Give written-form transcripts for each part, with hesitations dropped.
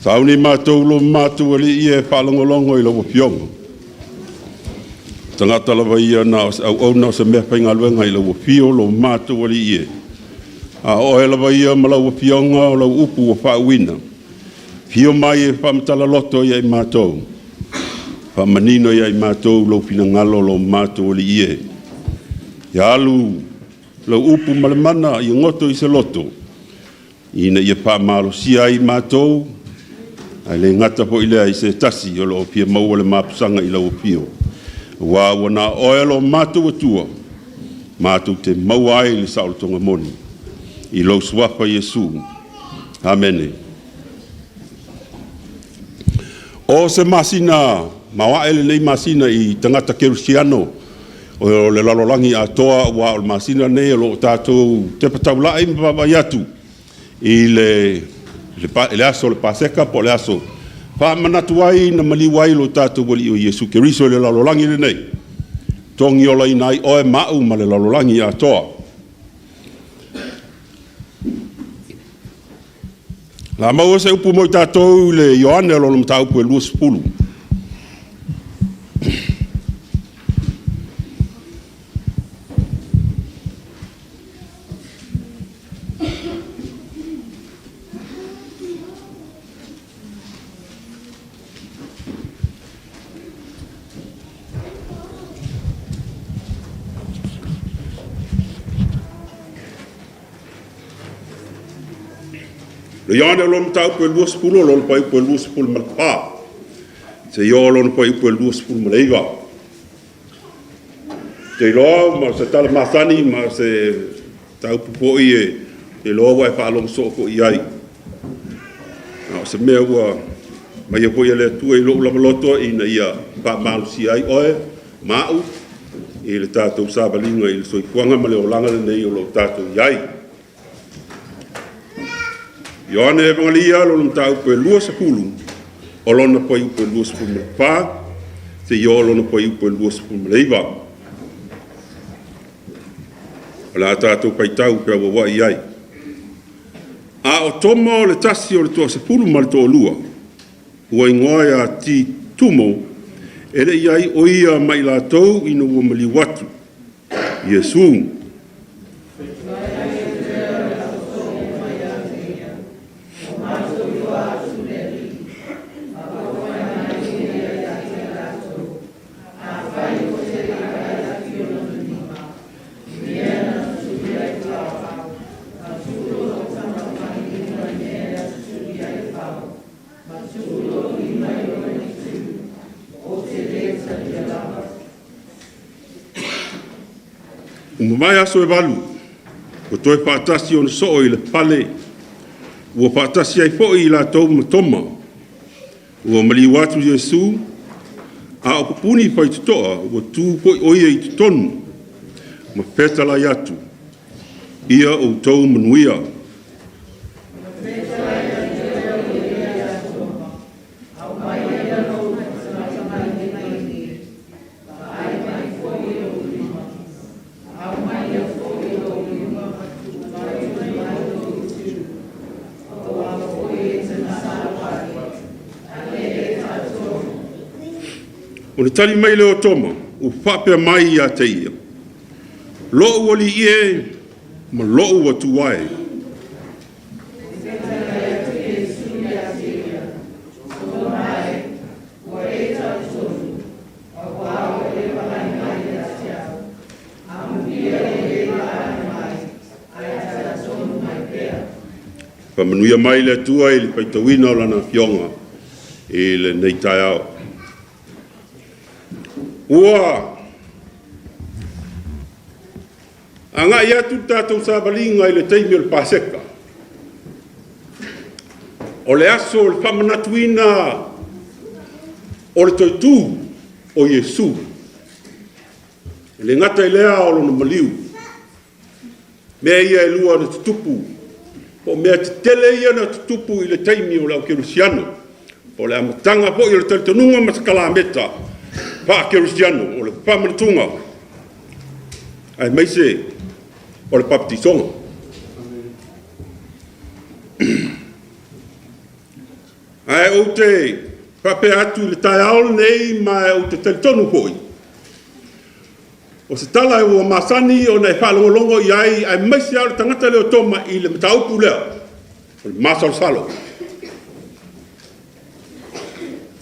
Sauni matou lo matou Alii e faalogologo i lau Afioga. O tagata lava ia na o se auauna o se meafaigaluega i lau afio lo matou Alii e, a o Oe lava ia ma lau Afioga o lau upu ua faauuina. Afio mai e faamatala loto ia i matou, faamanino ia i matou lou finagalo lo matou Alii e. Ia alu lau upu ma le mana ia goto i se loto, ina ia faamalosia ai i matou, ae le gata foi i lea i se tasi o lo o fia maua le mapusaga i lau afio, aua ua na o Oe lo matou Atua, matou te maua ai le saolotoga moni. I lou Suafa Iesu. Amene. O se masina maoae lenei masina i tagata kerisiano o le lalolagi atoa, aua o le masina lenei o lo o tatou tepa taulai ma vaavaai atu i le aso o le Paseka po o le aso faamanatu ai na maliu ai lo tatou Alii o Iesu Keriso i le lalolagi lenei, togiolaina ai oe ma au ma le lalolagi atoa. La maua se upu mo i tatou i le Ioane o lona mataupu e 20. O Ioane o lona mataupu e 20, o lona fuaiupu e 24, seia oo lona fuaiupu e 29. Ou te iloa ma o se tala masani ma o se mataupu foi ou te iloa ua e faalogo soo foi i ai. A o se mea ua aumaia foi e le Atua i lou lava loto ina ia faamalosia ai oe ma au i le tatou savaliga i le soifuaga ma le olaga lenei o lo o tatou i ai. Ioane Evagalio lona mataupu e 20, o lona fuaiupu e 24 seia oo lona fuaiupu e 29. O le a tatou faitau feauauai ai. A o Toma o le tasi o le toasefulu ma le toalua, ua igoa ia Titumo, e le i i ai o ia ma i latou ina ua maliu atu Iesu. Ua mavae aso e 8, ua toe faatasi ona soo i le fale, ua faatasi ai foi i latou ma Toma. Ua maliu atu Iesu, a o pupuni faitotoa ua tu foi o ia i totonu ma fetalai atu, Ia outou manuia. Ona tali mai lea o Toma, ua faapea mai ia te ia, Lo'u Alii e ma lo'u Atua e. Faamanuia mai le Atua i le faitauina o Lana Afioga i lenei taeao. Ua agai atu le tatou savaliga i le taimi o le Paseka. O le aso o le faamanatuina o le toe tu o Iesu. E le gata i lea o lona maliu, mea ia e lua na tutupu, po o mea tetele ia na tutupu i le taimi o le aukerisiano, po o le amataga foi o le talitonuga ma sakalameta faakerisiano, o le faamanatuga aemaise o le papatisoga. Ae ou te faapea atu i le taeao lenei ma ou te talitonu foi, o se tala ua masani ona e faalogologo i ai aemaise lava o le tagata lea o Toma i le mataupu lea, o le masalosalo.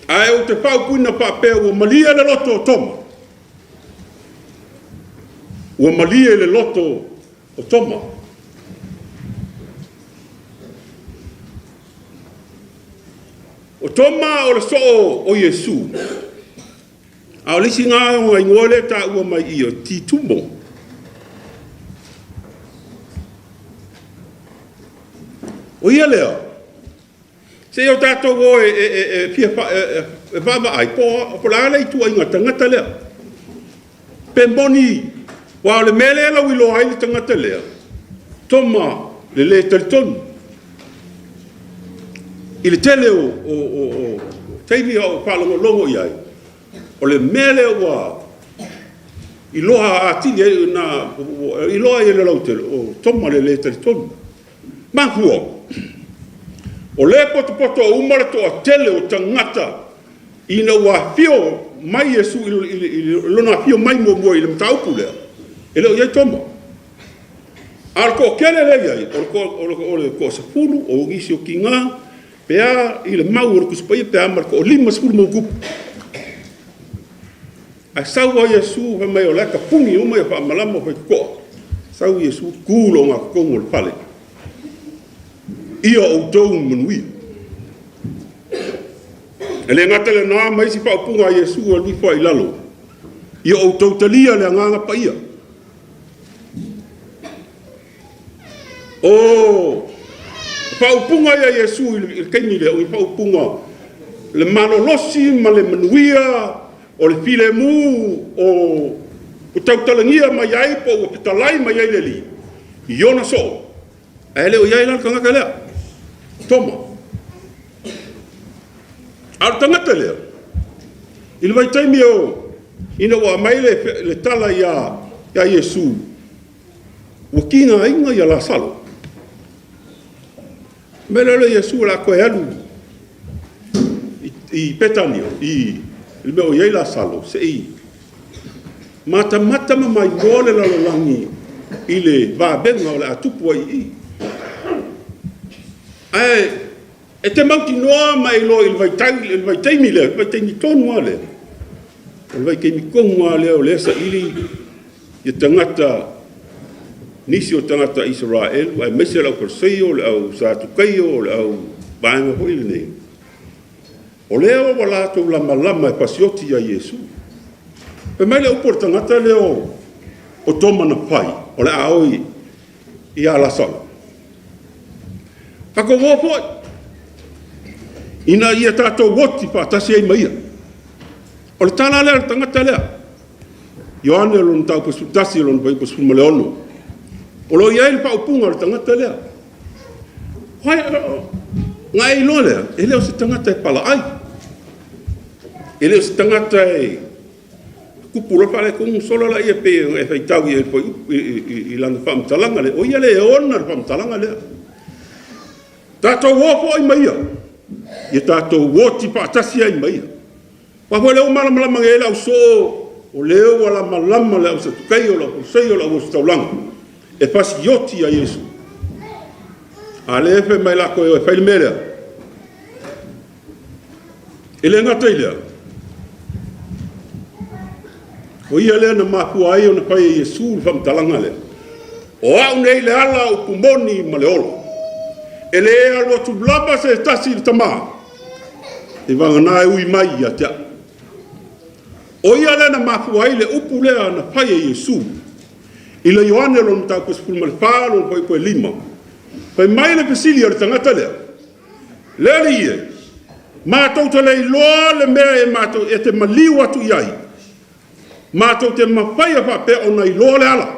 Ae ou te faaupuina faapea, ua malie le loto o Toma, ua malie le loto o Toma. O Toma o le soo o Iesu, a o le isi lena o igoa lea e taua mai i i, o Titumo. O ia lea, se i o tatou o e fia vaavaai po o le a le ituaiga tagata lea. Pe moni, aua o le mea lea e lauiloa ai le tagata lea, Toma le lē talitonu. I le tele o taimi a o faalogologo i ai, o le mea lea ua iloa atili ai ona iloa ai e le lautele, o Toma le lē talitonu. Mafua, o lea e potopoto uma le toatele o tagata ina ua afio mai Iesu i lona afio mai muamua i le mataupu lea, e le o i ai Toma. A o le toatele lea e i ai, o le toasefulu, o nisi o tina, pe a i le mau a le Tusi Paia, pe a ma le toa-50 ma ona tupu. Ae sau lava Iesu fai mai o la e tapuni uma faamalama ma faitotoa. Sau Iesu tu i le ogatotonu o le fale, ia outou manuia. E le gata i lena ma isi faaupuga a Iesu e alu ifo ai i lalo, ia outou talia le Agaga Paia. O faaupuga ia a Iesu i le taimi lea, o ni faaupuga le malolosi ma le manuia o le filemu ua tautalagia mai ai po ua fetalai mai ai le Alii i ona soo, ae le o i ai la le tagata lea, o Toma. A o le tagata lea, i le vaitaimi ina ua aumai le tala ia Iesu ua tigaina ia Lasalo, fai mai loa lea o Iesu o le a toe alu i Petania i le mea o i ai Lasalo se i matamata ma mailoa le lalolagi i le vavega o le a tupu ai i i. Ae e te mautinoa ma e iloa i le vaitaimi lea, le vaitaimi tonu lava lea, o le vaitaimi tonu lava lea o lea e saili tagata, nisi o tagata Isaraelu aemaise le aufaleseio, o le au Satukeio, o le au vaega foi nei, o lea ua latou lamalama e fasioti ia Iesu. Fai mai le upu a le tagata lea o Toma na fai, o le a o ia Lasalo, tatou o foi, ina ia tatou oti faatasi ai ma ia. O le tala lea a le tagata lea. Ioane lona mataupu 11, lona fuaiupu 16. O lo o i ai le faaupuga a le tagata lea. Ona e iloa lea, e le o se tagata e palaai, e le o se tagata e tupu loa faaletonu, solo lea pei ona e faitau i i lana faamatalaga lea, o ia lea e ona le faamatalaga lea. Tatou o foi ma ia, ia tatou oti faatasi ai ma ia. Aua foi o lea ua malamalama nei le ausoo, o lea ua lamalama le au Satukeio, le au Farisio, le au Ositaulaga e fasioti ia Iesu. A o lea e fai mai latou e o e fai le mea lea. E le gata i lea, o ia lea na mafua ai ona fai e Iesu le faamatalaga lea, o au nei le ala, upu moni ma le ola. E le alu atu lava se tasi i le Tama, seivagana e ui mai ia te au. O ia lea na mafua ai le upu lea na fai e Iesu i le Ioane lona mataupu 14 lona fuaiupu e 5. Fai mai le fesili a le tagata lea, Le Alii e, matou te le iloa le mea e matou e te maliu atu i ai, matou te mafai faapea ona iloa le ala.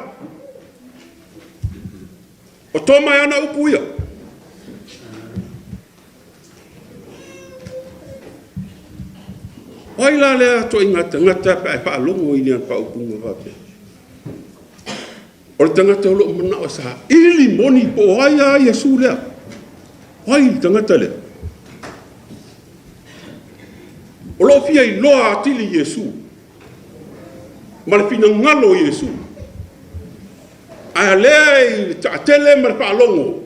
O Toma e ana upu ia. O ai la lea ituaiga tagata pe a e faalogo i ni ana faaupuga faapea? O le tagata o lo o manao e saili moni po o ai lava Iesu lea. O ai le tagata lea? O lo o fia iloa atili Iesu ma le finagalo o Iesu. A lea i le taatele ma le faalogo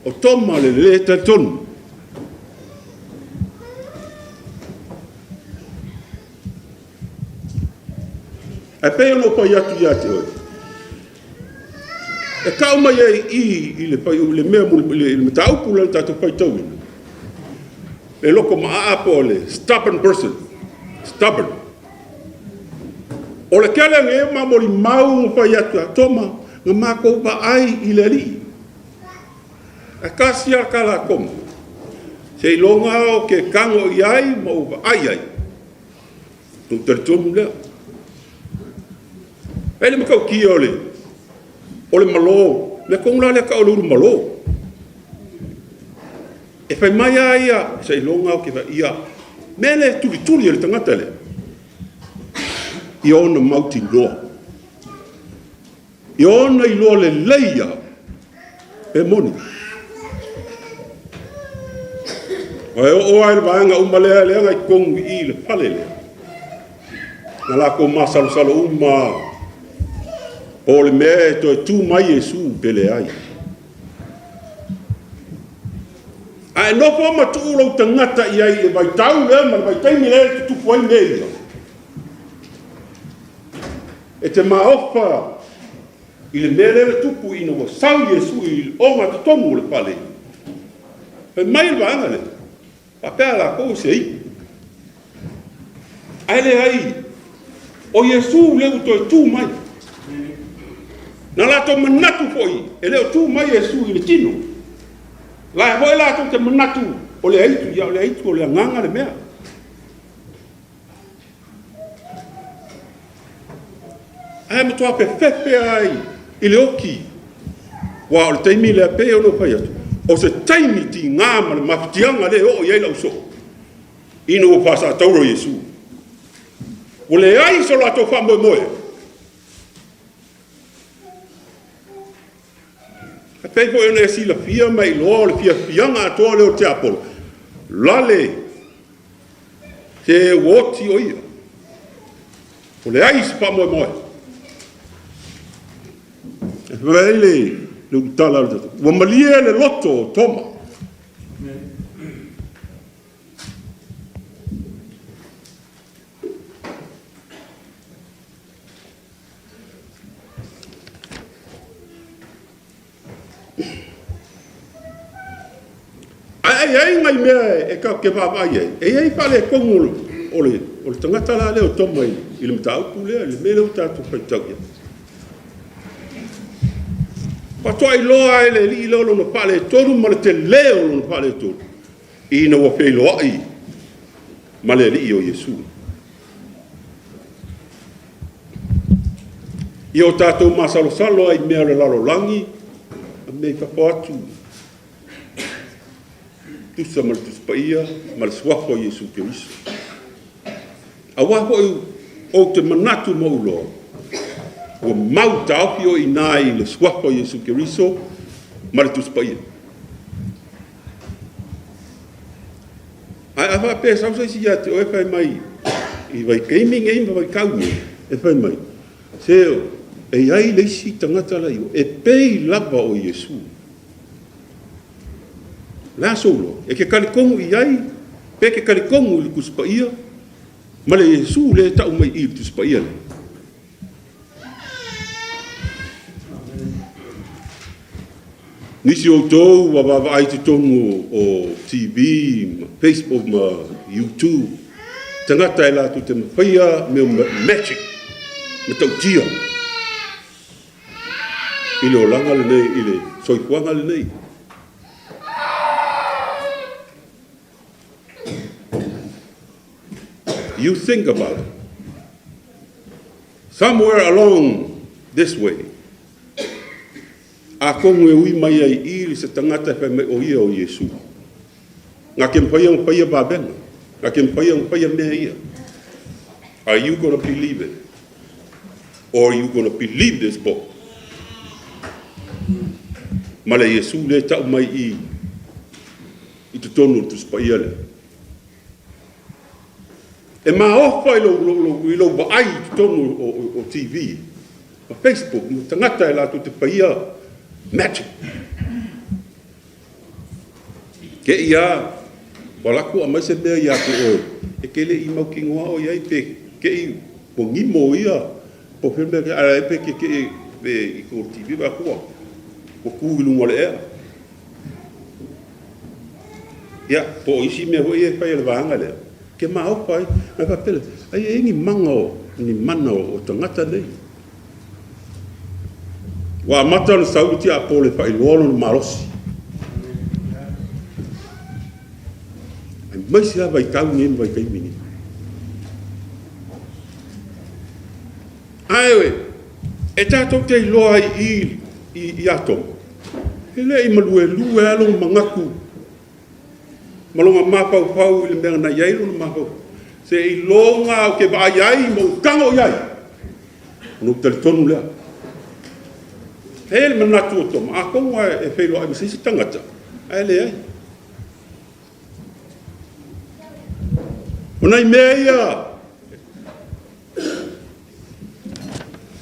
o Toma le lē talitonu. Ae pei ona ou fai atu ia te oe, e tau mai ai i i i le le mea i le mataupu lea na tatou faitauina, le loto maaa po o le stubborn person, stubborn. O le tele nei ma molimau na fai atu ia Toma, na matou vaai i le Alii. Ae tasi lava le tala a Toma, seiloga lava ou te tago i ai ma ou vaai i ai, ona ou talitonu lea. E i ai le matautia o le malo, le mea tonu lava lea e tau o le ulumalo. E fai mai lava ia, seiloga ou te vaai, ia, mea lea e tulituli e le tagata lea, ia ona mautinoa, ia ona iloa lelei lava pe moni. Aua e oo lava i le vaega uma lea na i totonu i i i le fale lea, na latou masalosalo uma lava po o le mea e toe tu mai Iesu pe leai. A e nofo ma tuu lou tagata i ai i le vaitau lea ma le vaitaimi lea e tutupu ai mea ia, e te maofa i le mea lea na tupu ina ua sau Iesu i le ogatotonu o le fale. Fai mai le vaega lea, faapea latou o se iu. Ae leai, o Iesu lea ua toe tu mai. Na latou manatu foi, e le o tu mai Iesu i le tino. La e foi latou te manatu o le aitu, ia o le aitu o le agaga le mea. Ae matua fefefe lava i le oti, aua o le taimi lea pei ona ou fai atu, o se taimi tiga ma le mafatiaga lea e oo i ai le ausoo, ina ua faasatauro Iesu. Ua leai so latou faamoemoe. E pei foi ona e silafia ma e iloa o le fiafiaga atoa lea o le tiapolo, lale, se ua oti o ia, ua leai se faamoemoe. E fai mai le ulutala, ua malie le loto o Toma. Ae i ai nai mea e tatou te vaavaai i ai, e i ai faaletonu o le tagata la lea o Toma i le mataupu lea, i le mea lea ua tatou faitau i ai. Faatoa iloa lava e le alii lea lona faaletonu ma le tele o lona faaletonu, ina ua feiloai ma le Alii o Iesu. Ia o tatou masalosalo lava i mea o le lalolagi ma mea i fafo atu, tusa ma le Tusi Paia ma le Suafa o Iesu Keriso. Aua foi ou te manatu ma ou iloa, ua mau taofi oe i ina i le Suafa o Iesu Keriso ma le Tusi Paia. Ae a faapea e sau se isi ia te oe fai mai i vaitaimi nei ma vaitau nei, e fai mai, se e i ai le isi tagata la i o, e pei lava o Iesu. O le a sou iloa? E te talitonu i ai pe e te talitonu i le Tusi Paia ma le Iesu lea e tau mai i i le Tusi Paia lea? Nisi o outou ua vaavaai i totonu o TV ma Facebook ma YouTube, tagata e latou te mafaia mea o magic, matautia i le olaga lenei, i le soifuaga lenei. You think about it. Somewhere along this way, atonu e ui mai ai i i se tagata e fai mai o ia o Iesu. Na te mawhai ona whaia vavega. Na te mawhai ona whaia mea ia. Are you going to believe it? Or are you going to believe this book? Ma le Iesu lea e tau mai i i totonu o le Tusi Paia lea. E maofa i lou vaai i totonu o TV ma Facebook ma tagata e latou te faia magic. Te i lava ua alu atu aumai se mea ia te oe e te le i mautinoa o i ai, pe te i ua gimo ia, po o fea le mea, ae pe te i i le TV vaai atu ua tu i luga o le ea. Ia, po o isi mea foi ia e fai e le vaega lea, e te maofa ai. Ona faapea lea, ai e i ai ni mana o tagata nei. Ua amata ona sau le tiapolo e faailoa lona malosi. Aemaise lava vaitau nei ma vaitaimi nei. Ae e tatou te iloa ai i i ia Toma, e le i maluelue lava lona manatu ma lona mafaufau i le mea na i ai lona mafaufau. Seiloga ou te vaai ai ma ou tago i ai, ona ou talitonu lea. E i ai le manatu o Toma, atonu lava e feiloai ma se isi tagata, ae leai. O nai mea ia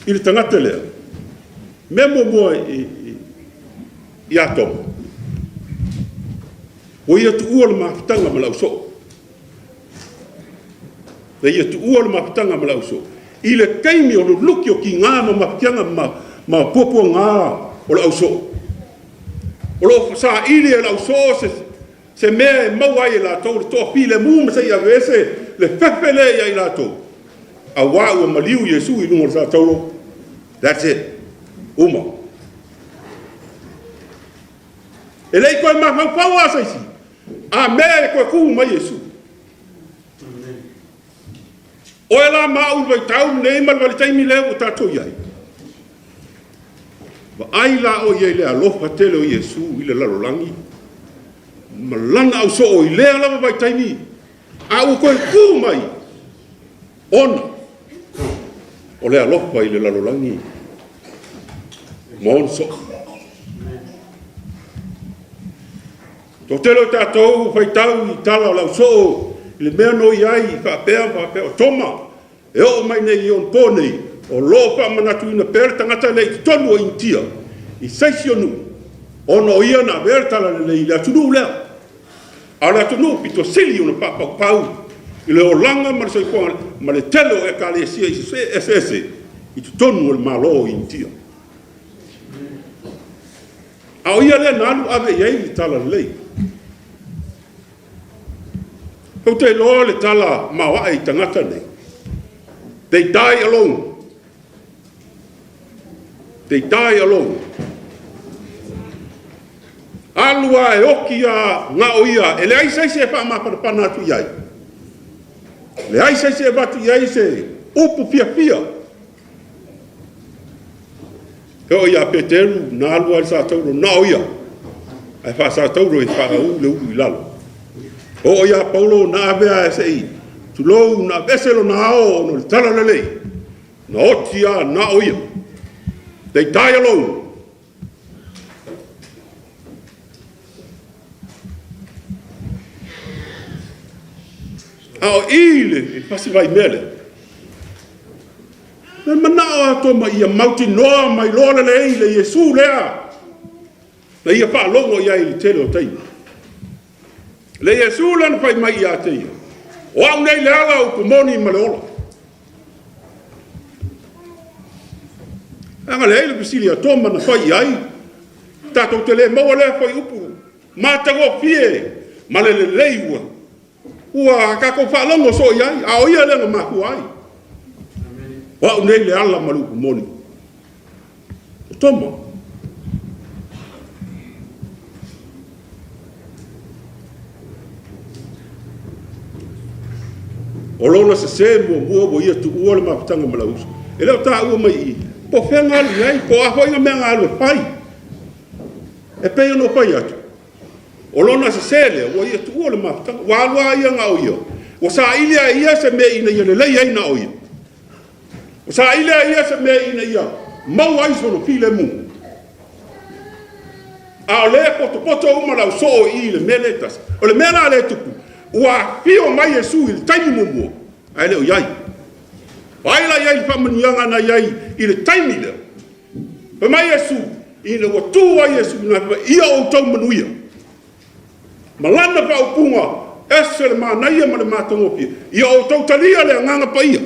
i le tagata lea, mea muamua ia Toma, ua ia tuua le mafutaga ma le ausoo. Na ia tuua le mafutaga ma le ausoo i le taimi o luluki o tiga ma mafatiaga ma puapuaga o le ausoo. O lo o saili e le ausoo se mea e maua ai e latou le toafilemu ma se i aveese le fefe lea ia i latou, aua ua maliu Iesu i luga o le faataulo. That's it. Uma. E le i toe mafaufau lava se isi, a mea e toe tu mai Iesu. Oe la ma au i le vaitau lenei ma le vaitaimi lea ua tatou i ai, vaai la oe i ai i le alofa tele o Iesu i le lalolagi ma lana ausoo i lea lava vaitaimi, a ua toe tu mai ona o le alofa i le lalolagi ma ona soo. Toatele o tatou ua faitau i tala o le ausoo i le mea na i ai faapea ma faapea. O Toma e oo mai nei i ona po nei, o lo o faamanatuina pea le tagata lea i totonu o Initia i se isi o nuu, ona o ia na avea le talalelei i le atunuu lea. A o le atunuu pito sili ona faapaupau i le olaga ma le soifuaga ma le tele o ekalesia eseese i totonu o le Malo o Initia. A o ia lea na alu ave i ai le talalelei. Ou te iloa le tala maoae i tagata nei. They die alone. They die alone. Alu a e oki a na o ia, e leai se isi e faamapanapana atu i ai. Leai se isi e avatu i ai se upu fiafia. E oo ia Peteru na alu ai le satauro na o ia, ae faasatauro e faauu le ulu i lalo. Oo ia Paulo na ave a se i tulou na aveese lona ao ona o le talalelei, na oti a na o ia. They die alone. A o i le fasi vaimea lea, Na manao atoa ma ia mautinoa ma iloa lelei le Iesu lea na ia faalogo i ai i le tele o taimi. Le Iesu lea na fai mai ia te ia, o au nei le ala, upu moni ma le ola. Leaga leai le fesili a Toma na fai i ai, tatou te le maua lea fuaiupu matagofie ma le lelei ua tatou faalogo soo i ai, a o ia lea na mafua ai. O au nei le ala ma le upu moni. O Toma. O lona sesē muamua ua ia tuua le mafutaga ma le auuso. E le o taua mai i i, po o fea na alu i ai, po o a foi na mea na alu e fai. E pei ona ou fai atu, O lona sesē lea, ua ia tuua le mafutaga, ua alu lava ia na o ia. Ua saili lava e ia se mea ina ia lelei ai na o ia. Ua saili lava e ia se mea ina ia maua ai sona filemu. A o lea e potopoto uma le ausoo i i le mea lea e tasi. O le mea la lea e tupu, ua afio mai Iesu i le taimi muamua. Ae le o i ai. O ai la e i ai le faamanuiaga na i ai i le taimi lea? Fai mai Iesu, ina ua tu ai Iesu i ina, fai mai, ia outou manuia. Ma lana faaupuga, e ese le manaia ma le matagofie, ia outou talia le Agaga Paia.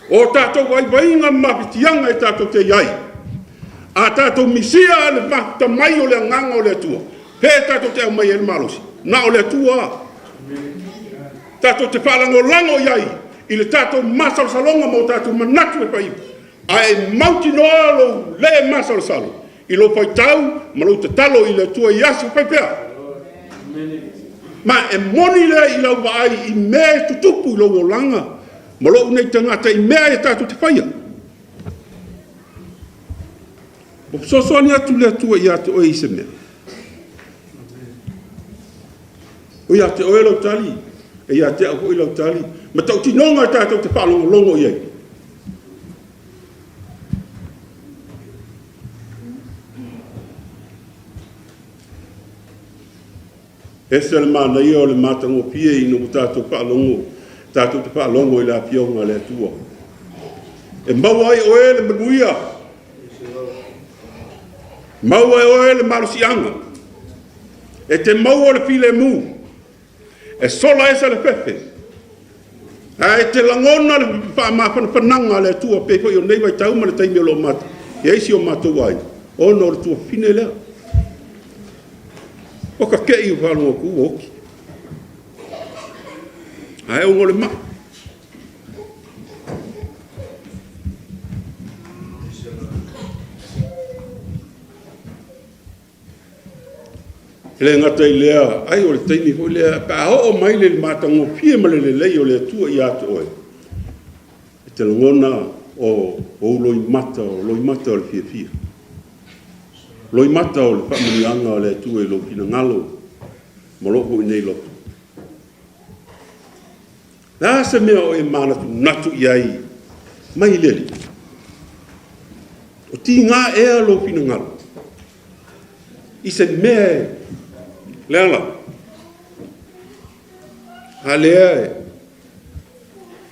O tatou vaivaiga ma mafatiaga e tatou te i ai, a tatou misia le mafuta mai o le Agaga o le Atua, pe tatou te aumai ai le malosi? Na o le Atua lava. Tatou te faalagolago i ai i le tatou masalosaloga ma o tatou manatu e fai, ae mautinoa lou le masalosalo i lou faitau ma lou tatalo i le Atua i aso fai pea. Ma e moni lea i lau vaai i mea e tutupu i lou olaga ma lou nei tagata i mea e tatou te faia. Ua fesoasoani atu le Atua ia te oe i se mea? O ia te oe lau tali, e ia te au foi lau tali. Matautinoga tatou te faalogologo i ai. E ese le manaia o le matagofie ina ua tatou faalogo, tatou te faalogo i le Afioga a le Atua. E maua ai e oe le manuia, maua e oe le malosiaga, e te maua le filemu, e sola ese le fefe, ae e te lagona le faamafanafanaga a le Atua, e pei foi o lenei vaitau ma le taimi o lo o i ai si o matou aiga, ona o le tuafafine lea. Ua ta te i ou faalogo atu ua oti. Ae ona o le mai. E le gata i lea, ai o le taimi foi lea pe a oo mai le matagofie ma le lelei o le Atua ia te oe, e te lagona o ou loimata, o loimata o le fiafia, loimata o le faamanuiaga o le Atua i lou finagalo ma lou foi nei loto. O le a se mea o e manatunatu i ai mai le Alii? O tiga ea lou finagalo i se mea e leaga? A lea e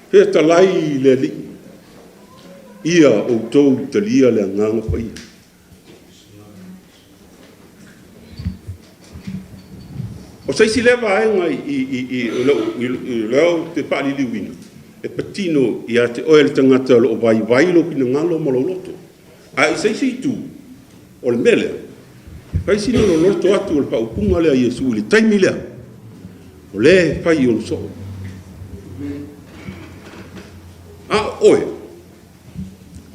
fetalai le Alii, ia outou talia le Agaga Paia. O se isi lea vaega i lea ou te faaliliuina, e patino ia te oe le tagata o lo o vaivai lou finagalo ma lou loto. Ae i se isi itu, o le mea lea, e fai sina loloto atu o le faaupuga lea a Iesu i le taimi lea, o lea e fai ona soo. A o oe,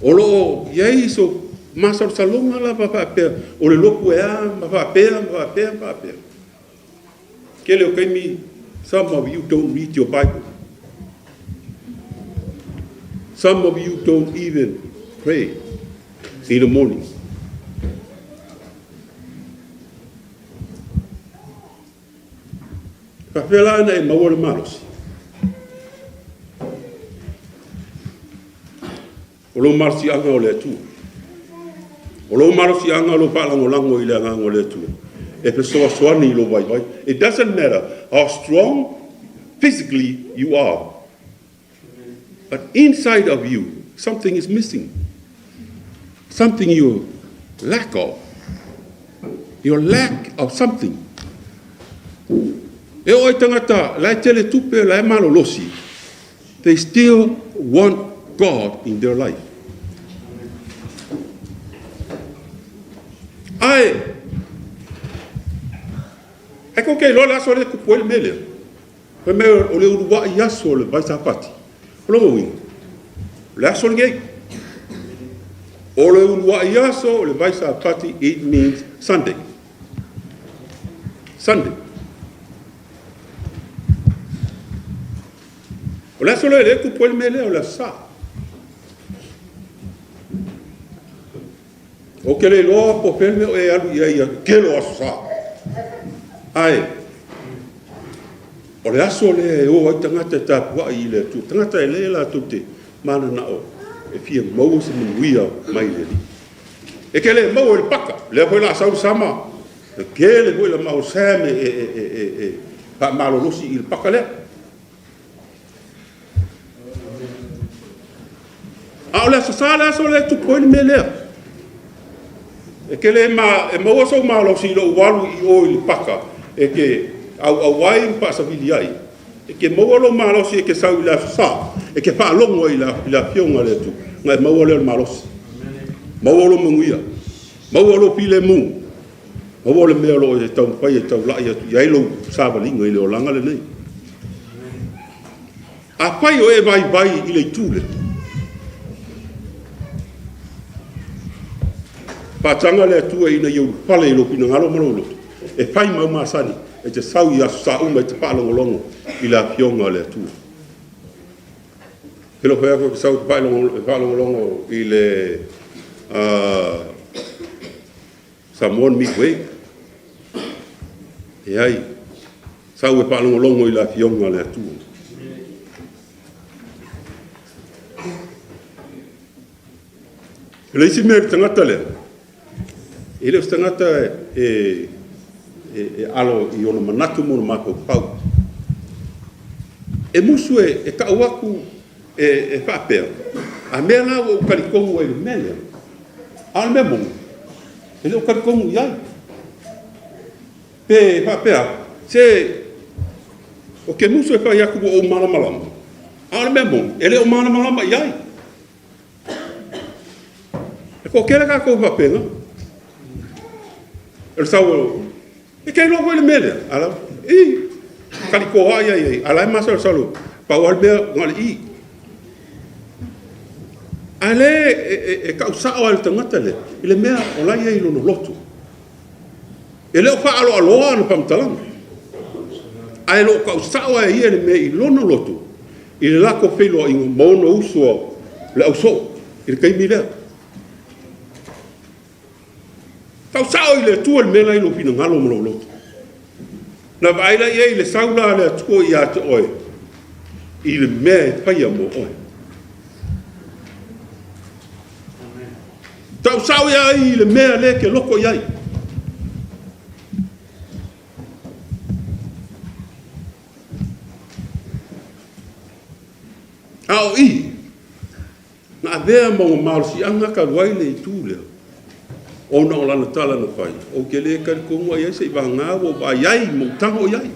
o lo o i ai sou masalosaloga lava faapea o le lotu e a ma faapea ma faapea ma faapea. Tele o taimi, some of you don't read your Bible. Some of you don't even pray in the morning. Faapefea la ona e maua le malosi? O lou malosiaga o le Atua. O lou malosiaga o lou faalagolago i le Agaga o le Atua e fesoasoani i lou vaivai. It doesn't matter how strong physically you are, but inside of you, something is missing. Something you lack of. Your lack of something. E oo i tagata la e tele tupe, la e malolosi, they still want God in their life. Ae, e kou te iloa le aso lea e tupu ai le mea lea. Fai mai o le uluai aso o le vaisapati. O lona uiga, o le aso lenei. O le uluai aso o le vaisapati, it means Sunday. Sunday. O le aso lea lea e tupu ai le mea lea, o le aso Sa. Ou te le iloa po o fea le mea o e alu i ai i le tele o aso Sa. Ae, o le aso lea e o ai tagata e tapuai i le Atua, tagata e lea latou te mananao e fia maua se manuia mai le Alii. E te le maua i le paka, lea foi o le a sau le sama. E tele foi le mau Sam e faamalolosi i le paka lea. A o le Aso Sa le aso lea e tupu ai le mea lea. E te le ma, e maua sou malosi i lou alu i o i le paka e te auau ai ma faasavili ai. E te maua lou malosi e te sau i le Aso Sa e te faalogo ai i le Afioga a le Atua, ona e maua lea o le malosi, maua lou manuia, maua lou filemu, maua le mea o lo o e taumafai e taulai atu i ai lou savaliga i le olaga lenei. Afai o e vaivai i le itu lea, faataga le Atua ina ia ulufale i lou finagalo ma lou loto e fai ma au masani e te sau i Aso Sa uma e te faalogologo i le Afioga a le Atua. E le o fai atu ou te sau ou te faalogologo i le Samoan Midway. Leai, sau e faalogologo i le Afioga a le Atua. O le isi mea i le tagata lea, e le o se tagata e alo i ona manatu ma ona mafaufau. E musu e tau atu e faapea, a mea la ua ou talitonu ai i le mea lea, a o le mea moni, e le o talitonu i ai. Pe faapea atu, se ou te musu e fai atu ua ou malamalama, a o le mea moni, e le o malamalama i ai. E toatele tatou e faapena. O le sau, e te iloa foi le mea lea? A o la e, i, talitoa lava ia i ai, a o la e masalosalo, pau lava le mea na o le i. A o lea e tau sao lava e le tagata lea i le mea o la e i ai i lona loto. E le o faaaloaloa ana faamatalaga, ae o lo o tau sao lava e ia le mea i lona loto i le latou feiloaiga ma ona uso le ausoo i le taimi lea. Tau sao i le Atua le mea la e i lou finagalo ma lou loto. Ona vaai la i ai i le sau la a le Atua ia te oe i le mea e faia mo oe. Tau sao i ai i le mea lea e te loto i ai. A o i, na avea ma ona malosiaga talu ai le itu lea, ona o lana tala na fai, Ou te le talitonu lava i ai seiavagana ua ou vaai ai ma ou tago i ai.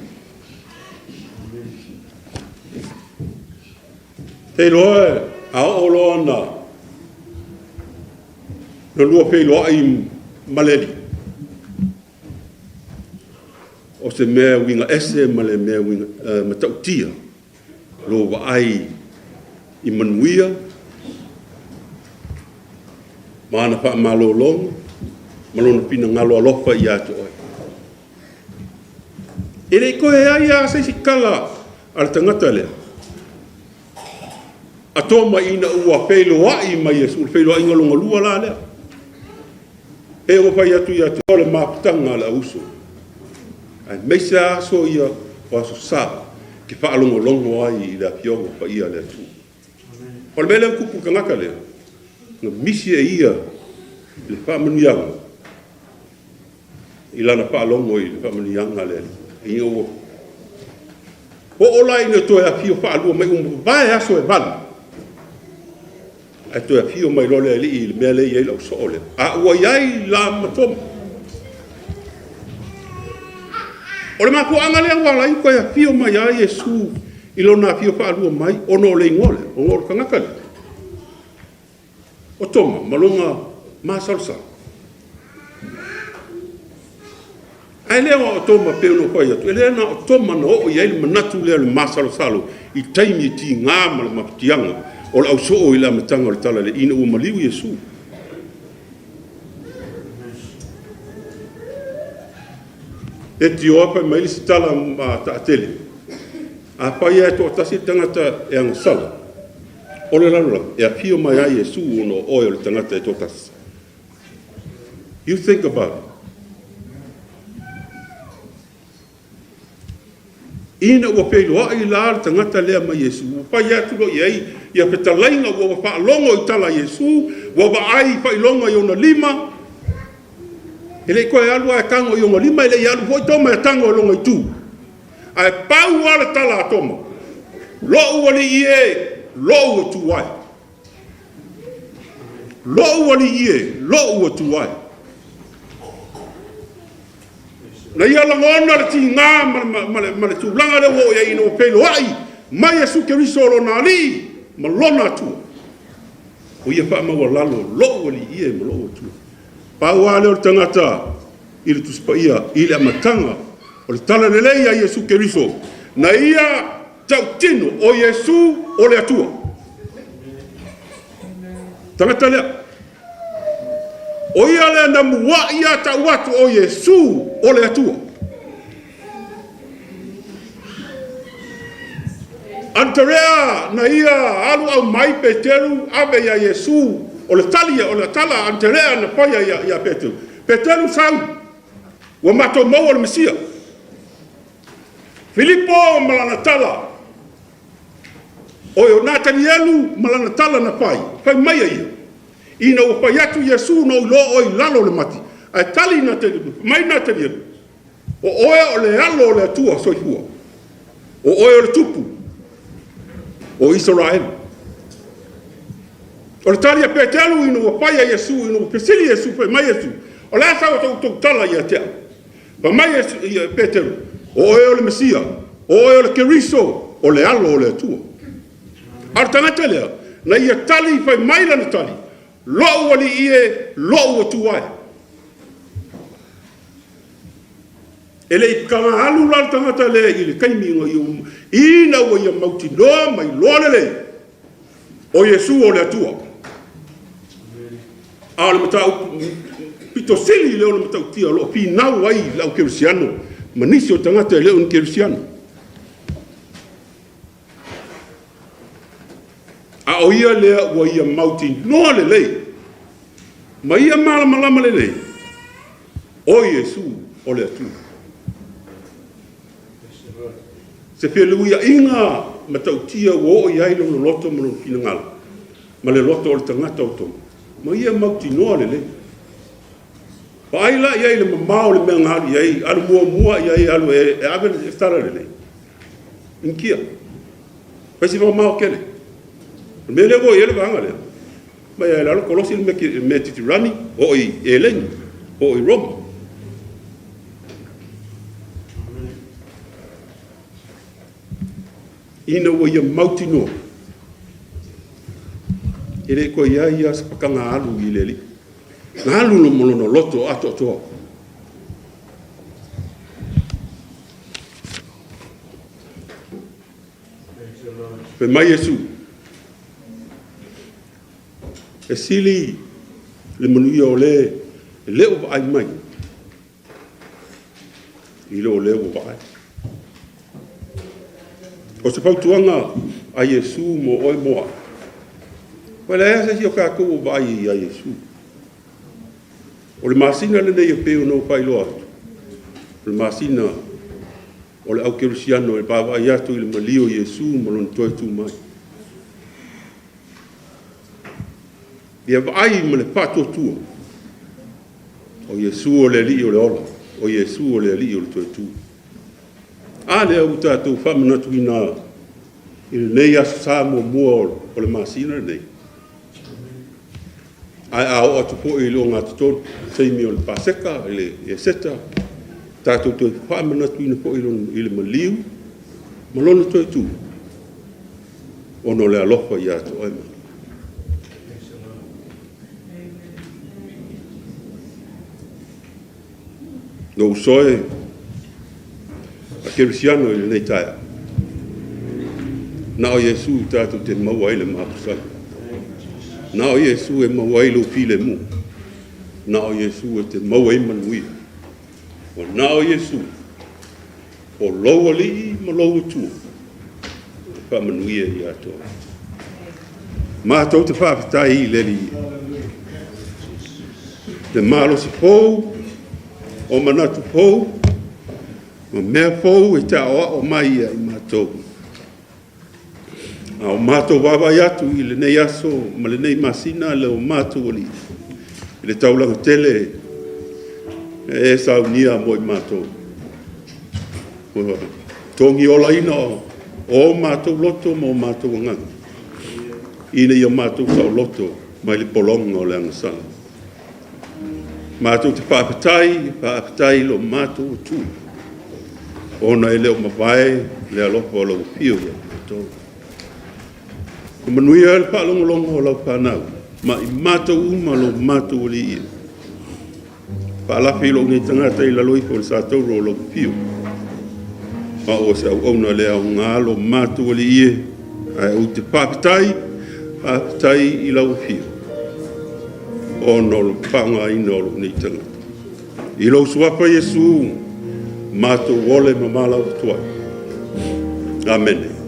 Te iloa a oo loa na lua feiloai ma le Alii, o se mea uiga ese ma le mea matautia lou vaai i manuia ma ana faamalologa ma lona finagalo alofa ia te oe. E le i toe ai lava se isi tala a le tagata lea, a Toma ina ua feiloai ma Iesu, o le feiloaiga lona lua la lea. E ua fai atu ia te oe le mafutaga a le auuso, aemaise lava aso ia o Aso Sa, e te faalogologo ai i le Afioga Paia a le Atua. O le mea lea ua tupu i le tagata lea, na misi e ia le faamanuiaga i lana faalogo i le faamanuiaga a le Alii. Ina ua oo la ina toe afio faalua mai, ua mavae aso e valu, Ae toe afio mai loa le alii i le mea lea e i ai le ausoo lea, a ua i ai la ma Toma. O le mafuaaga lea ua ala ai ona toe afio mai lava Iesu i lona afio faalua mai, ona o le igoa lea, ona o le tagata lea, o Toma ma lona masalosalo. Ae le o Toma pei ona ou fai atu, e le na o Toma na oo i ai le manatu lea o le masalosalo i taimi e tiga ma le mafatiaga o le ausoo i le amataga o le Talalelei ina ua maliu Iesu. Leitioa fai mai le isi tala taatele, afai lava e toatasi le tagata e agasala o le lalolagi, e afio mai lava Iesu ona o oe o le tagata e toatasi. You think about it. Ina ua feiloai la le tagata lea ma Iesu, ua fai atu loa i ai ia fetalaiga, ua faalogo i tala a Iesu, ua vaai i faailoga i ona lima. E le i toe alu lava e tago i ona lima, e le i alu foi Toma e tago i lona itu. Ae pau lava le tala a Toma, “Lou Alii e, lou Atua e. Lou Alii e, lou Atua e.” Na ia lagona le tiga ma le tulaga lea ua oo i ai ina ua feiloai ma Iesu Keriso o lona Alii ma lona Atua. Ua ia faamaualalo, lou Alii e ma lou Atua. Pau lava lea o le tagata i le Tusi Paia i le amataga o le Talalelei a Iesu Keriso, na ia tautino o Iesu o le Atua. Tagata lea. O ia lea na muai lava tau atu o Iesu o le Atua. Aneterea na ia alu aumai Peteru ave ia Iesu, o le tali, o le tala a Aneterea na faia ia Peteru, “Peteru sau, ua matou maua le Mesia.” Filipo ma lana tala, o Natanielu ma lana tala na fai, fai mai a ia, ina ua fai atu Iesu, “Na ou iloa oe i lalo o le mati.” Ae tali mai Natanielu, “O oe o le Alo o le Atua soifua, o oe o le Tupu o Isaraelu.” O le tali a Peteru ina ua fai e Iesu, ina ua fesili Iesu, fai mai Iesu, “O le a sa outou tala ia te au?” Fai mai Peteru, “O oe o le Mesia, o oe o le Keriso, o le Alo o le Atua.” A o le tagata lea, na ia tali fai mai lana tali, “Lou Alii e, lou Atua e.” E le i alu la le tagata lea i le taimi ina ua ia mautinoa ma iloa lelei, o Iesu o le Atua. A o le mataupu pito sili lea ona matautia o lo o finau ai le au kerisiano ma nisi o tagata e le o ni kerisiano, a o ia lea ua ia mautinoa lelei ma ia malamalama lelei, o Iesu o le Atua. Se feluiaiga matautia ua oo i ai lona loto ma lona finagalo ma le loto o le tagata o Toma, ma ia mautinoa lelei. Vaai la i ai i le mamao o le mea na alu i ai, alu muamua i ai alu e ave le talalelei i Initia. Fai si mamao tele. O le mea lea ua i ai le vaega lea, mai lava i lalo kolosi le Metitirani, oo i Eleni, oo i Roma. Ina ua ia mautinoa, e le toe i ai lava se pataga alu i le Alii. Na alu ma lona loto atoatoa. Fai mai Iesu, e sili le manuia o le e le o vaai mai i lo le ua vaai. O se fautuaga a Iesu mo oe ma au, aua e leai lava se isi o tatou o vaai ia Iesu. O le masina lenei e pei ona ou faailoa atu, o le masina o le aukerisiano e vaavaai atu i le malie o Iesu ma lona toe tu mai. Ia vaai ma le faatuatua, o Iesu o le Alii o le ola, o Iesu o le Alii o le toe tu. A lea ua tatou faamanatuina i lenei Aso Sa muamua o le masina lenei. Ae a oo atu foi i le ogatotonu, taimi o le Paseka, le Eseta, tatou toe faamanatuina foi i le maliu ma lona toe tu, ona o le alofa ia te oe ma au. Lou uso e a kerisiano i lenei taeao, na o Iesu tatou te maua ai le mafusala. Na o Iesu e maua ai lou filemu. Na o Iesu e te maua ai manuia. Ua na o Iesu o lou Alii ma lou Atua e faamanuia ia te oe. Matou te faafetai i le Alii, le malosi fou o manatu fou ma mea fou e te aoao mai ia i matou. A o matou vaavaai atu i lenei aso ma lenei masina le o matou Alii, i le taulaga tele E e saunia mo i matou. Ua togiolaina o matou loto ma o matou agaga, ina ia matou saoloto mai le pologa o le agasala. Matou te faafetai, faafetai i lo matou Atua, ona e le o mavae le alofa o lau afio ia i matou. Ia manuia le faalogologo a lau fanau ma i matou uma lo matou Alii e. Faalafi lou nei tagata i lalo ifo o le satauro o lau afio, ma o se auauna le aoga lo matou Alii e, ae ou te faafetai, faafetai i lau afio, ona o le faaaogaina o lou nei tagata. I lou suafa Iesu, matou ole ma valaau atu ai. Amene.